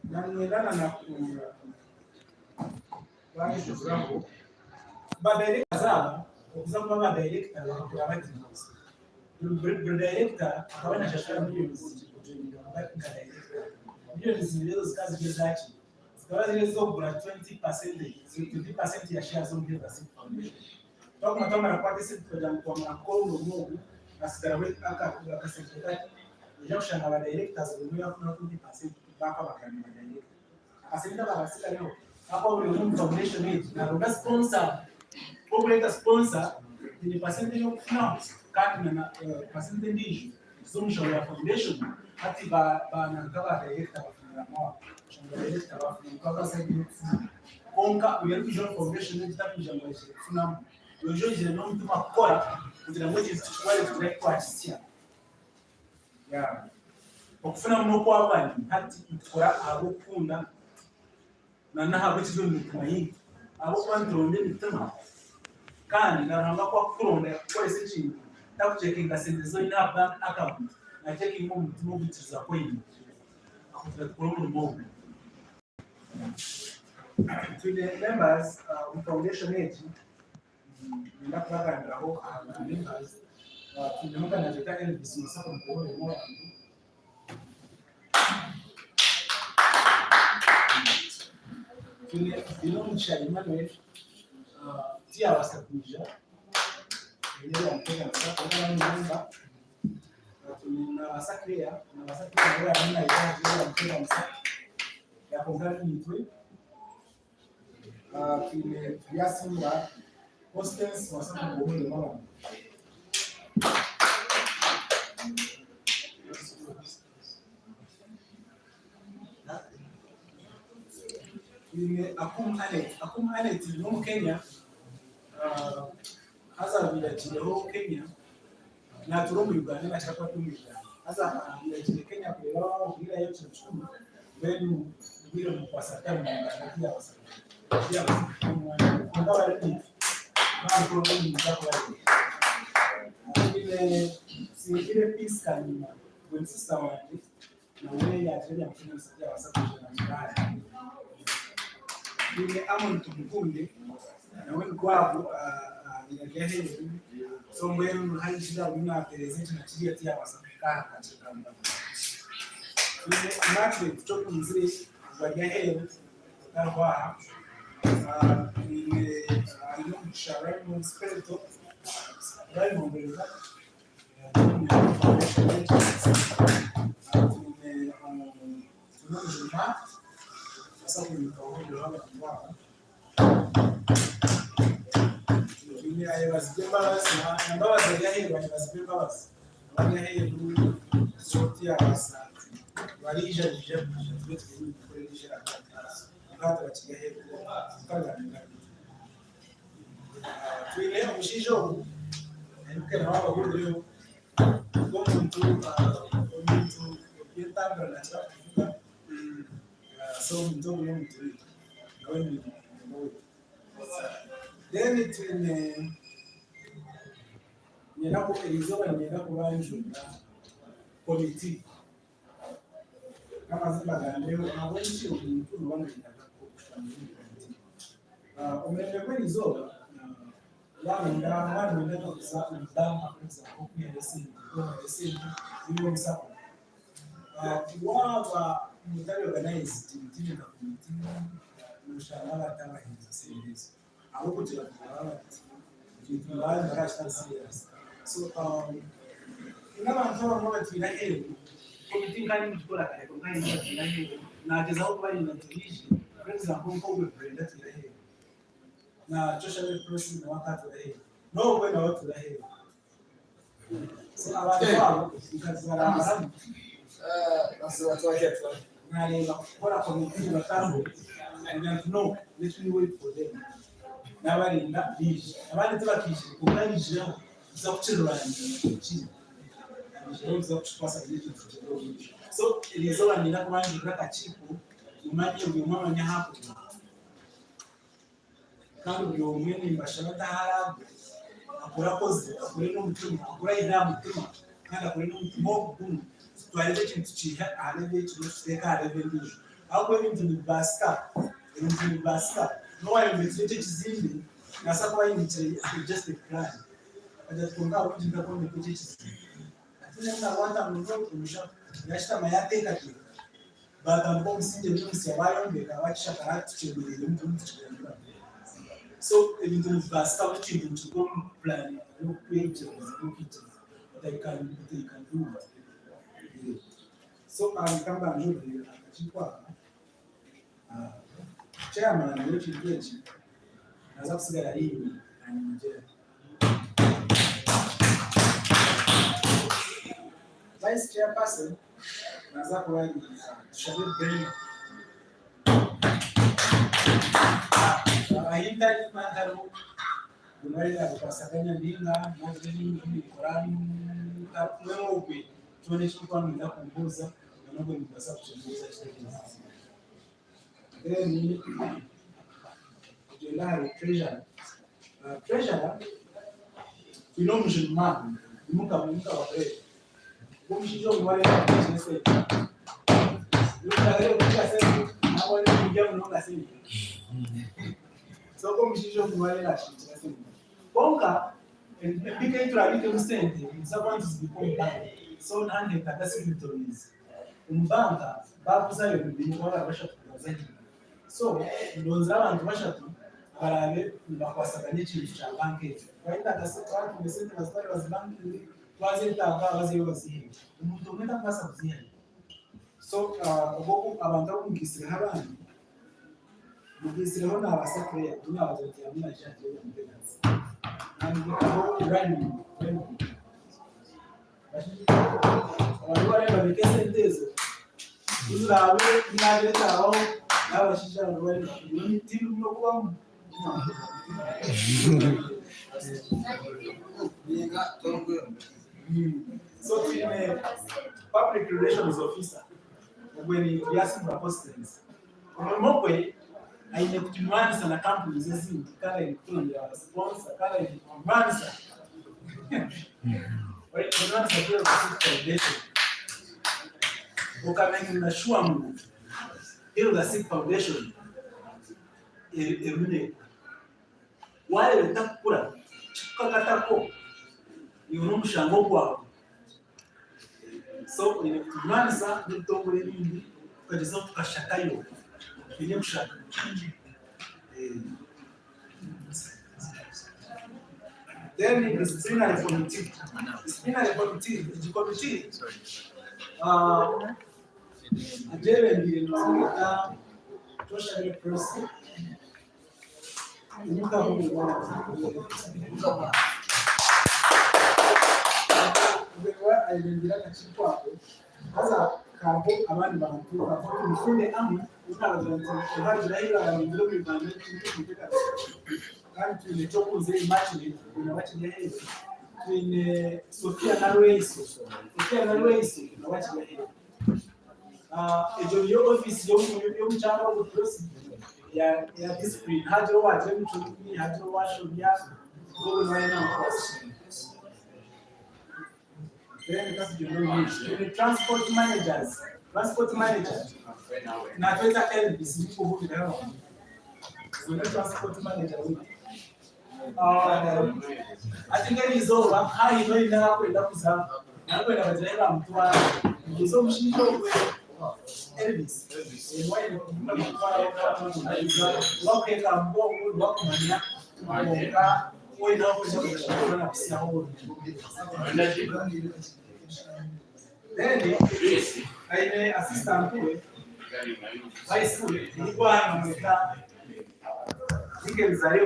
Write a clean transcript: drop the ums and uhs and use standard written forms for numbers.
Nanyenda na nakubajuraho ba directors aba okuza kuba ba director bakakora bati buri director akaba nashashura millions kujoininga kuba nka director. Millions ezo zikaba ziri ezaki? Zikaba ziri ez'okugura 20% ya shares omu Health Seed Foundation. Twaguma twamara kukwata esente tukagira ngu twamara kukora omurimo ogu hasigaraho akasente kakye, noija kushanga ba directors buri omwe yaafunaho 20% baakabagana ba director. Akasente akaratsigareho ahakuba buri omwe omu foundation egi naaronda sponsor. Ku orikureeta sponsor, haine percent ei orikufunaho kandi na percent endiijo eza omu nshaho ya foundation. Hati ba nanka ba director bafuniramu aho. Oshanga director baafunamu kwonka side y'okufuna. Kwonka buri orikwija omu foundation egi tarikwija ngu aije kufunamu. Noija oizire n'omutima kukora kugira ngu ekintu tukitware tugire ahu twakihitsya. Okufunamu n'okw'abandi hati nitukora ahabw'okukunda na n'ahabw'ekiri omu mitima yaitu. Ahabw'okuba nituronda emitima kandi na Ruhanga ku akukuronda kukukoresa ekintu, takucekinga sente ezi oine aha bank account, nacekinga omu mutima okwikiriza ku oine akugira tukore omurimo ogu. Twine members omu foundation egi, niinyenda kubagambiraho aha ba members. Twinemu nka Nageta Elvis Masaka mukuru w'omurimo wangye. Twine Binomugisha Emmanuel tiyabaasa kwija, aine ebyamuteganisa kwonka nawe ni member. Nabaasa Claire, nabaasa Claire nawe ariyo naija aine ebyamuteganisa kwonka ari naitwe. Twine Turyasiimwa Constance noobaasa kuruga omu abantu. Twine Akumu Annet. Akumu Annet n'Omukenya haza abaire agiireho Kenya Naatuura omu Uganda nakira kuba ari omu Uganda haza abaire agiire Kenya kureeba abaahuriireyo ekiro kikuru mbwenu obwire bumukwasa atari mu Uganda tiyabaasa tiyabaasa kuhika omu mwanya ogwo kwonka bari naitwe baabikora omu niija kubareeba. Twine Tusinkire Peace Kanyima ogwo ni sisita wangye nawe yaagira ebyamuteganisa tiyabaasa kwija naatuura hare. Twine Amon Tumukunde nawe nikwo ago abaire ari aheeru so mbwenu haijire ariyo naatereeza eki na kiriya tiyabaasa kuhika aha kakiiko ka mutaano. Twine Immaculate Kyokunzire ogwo ari aheeru tariho aha. Twine Ainomugisha Raymond Spirito Raymond Reza twine Twinomujuma naabaasa kwimuka ohurireho abantu aba. Twine Ayebazibwe Mbabazi, na Mbabazi ari aheeru, Ayebazibwe Mbabazi nawe ari aheeru so tiyabaasa bariija nibaija kwija tube turi nitukora eriija kwonka hati bakiri aheeru kwonka bari Twine omushaija ogu naimuka nawe abahurireho omuntu omuntu oby'entambura nakira kuvuga so omuntu ogu n'omuntu waitu nawe ni owaitu. Then twine niinyenda erizooba niinyenda kubanjurira komiti N'amazima mbagambireho ahabw'enki omuntu nooba noyenda kushutama omu komiti. Omurembe gw'erizooba waronda waaba noyenda kuza omu banka for example okwihayo esente kurondayo esente ninga omu sacco, waaba mutari organized mutaine nka komiti noshanga batabahereza sente ezo ahabw'okugira ngu nibaba bati ekintu nibaba nibarakitwara serious. So n'abantu abamwe abatwire aheeru komiti nkanye ningikora kare kwonka haine abatwire aheeru naagyezaho kubarinda nti baije for example nk'ogwe Brenda atwire aheeru na Joshua Prossy nawe akaba atwire aheeru n'ogwe nawe atwire aheeru. So abantu abo nkazibarambaramu nareeba kukora komiti batariho ngira nti no let me wait for them nabarinda baije abandi tibakaijire kwonka baijireho nituza kukirwanirira kiri baijireho nituza kukikwasa kugira ekintu kigyende omu maisho so erizooba niinyenda kubanjurira akakiiko mumanye buri omwe amanye ahu arikuruga. Kandi buri omwe nimbashaba ati ahu araagwe akore akozire, akore n'omutima, akore aine aha mutima. Kandi akore n'omutima ogu gumwe, tutwarize ekintu tukiihe aha level egi tukiteeke aha level endiijo. Ahabw'okuba ebintu nibibaasika, ebintu nibibaasika. N'owaayombekire eki ekizimbe naabaasa kuba ayombekire just a plan. Akagira ati kwonka ahabw'enki ntakwombeka eki ekizimbe? Hati naakwata omushaho yaashutama yaateekateeka, baatandika omusingye musya baayombeka baakishakara hati tukyemereiremu turimu tukigambira. So ebintu nibibaasika buri kintu nikiruga omu puraani y'okwikiriza y'okwikiriza but I can but I can do it. Yeah. So nkambanjurire akakiiko aka chairman w'ekintu eki naaza kusigara ari iwe nanyongyera. Vice chairperson naaza kuba ari Tushabe Brenda. Ahi ntari mba ntariho buri omwe yabikwasaganya ninga nagira ebindi ebi nkora mbwenu obwe kyona eki orikuba noyenda kumbuuza nabwo nimbaasa kukimbuuza kitekerezize. Then tugyende ahari treasurer. Treasurer twine omujuni man nimukabareebe. Ogwo omushaija ogwo niwe arikureeba esente. Nawe arikurya munonga sente. So ogwo omushaija ogwo niwe ariyo naashingira sente. Kwonka embiika ei turaabiikemu sente nituza kuba nituzibiika omu banka. So naanetaaga signatories. Omu banka baakuzayo nibaine kuba bari bashatu kubaza ahaiguru. So ndonzire abantu bashatu abaraabe nibakwasaganya ekintu kya banka ekyo. Twayetaaga twatunga esente bazitware bazibankinge, twazetaaga bazeyo bazihe. Omuntu omwe takubaasa kuzihayo. So obwo abantu abu mugiisireho abandi, mugiisireho naabaasa Claire, ou naabagira nti hamwe naija hagire owamuteganisa. Naamugitaho running, running. Abantu bariyo nibabiika esente ezo, ku ziraabe naagira ekyabaho n'abashaija abo bari tindi n'okubamu. So twine public relations officer ogwe ni Turyasiimura Constance. Omurimo gwe aine kutunywanisa na companies ezindi kandi aine kuturondera ba sponsor kandi aine kutunywanisa kunywanisa Heal the Sick Foundation okamakinga sure ngu Heal the Sick Foundation erimu neekura. Waareeba etakukura kikukakatako iwe n'omushango gwawe. So oine kutunywanisa n'ebitongore ebindi tukagyezaho tukashakayo. Twine kushaka. Then disciplinary committee. Disciplinary committee, egi committee agyebembeire nibamweta Toshabire Prossy. Ayebembire akakiiko ako haza kariho abandi bantu hariho Tumukunde Anne ou naabagira nti ohagira ahu yaarengire omu Uganda kandi twine Kyokunze Immaculate ogwo nawe akiri aheeru, twine Sophia Nalweyiso, Sophia Nalweyiso nawe akiri aheeru. Egyo niyo ofiisi y'omukyara ogwo Prossy eya discipline hagira owagira emicwe mibi, hagira owashobya, ogwo niwe ariyo namukwasisa. Then katugyende omu maisho. Twine transport managers, transport manager natweta Elvis ndikuhurira abantu. Ogwo niwe transport manager waitu. Hati nk'eriizooba haine oine ahu arikwenda kuza, arikwenda bagire ahu baamutwara, nituza omushaija ogwe Elvis, niwe aine kumutwara niwe akuheeka aha mugongo, niwe akumanya kwonka waaba oine ahu orikwenda kuza toona kuhitsyaho orugendo. Then aine assistant we, vice we, orikuba naamweta Dickens Ariho.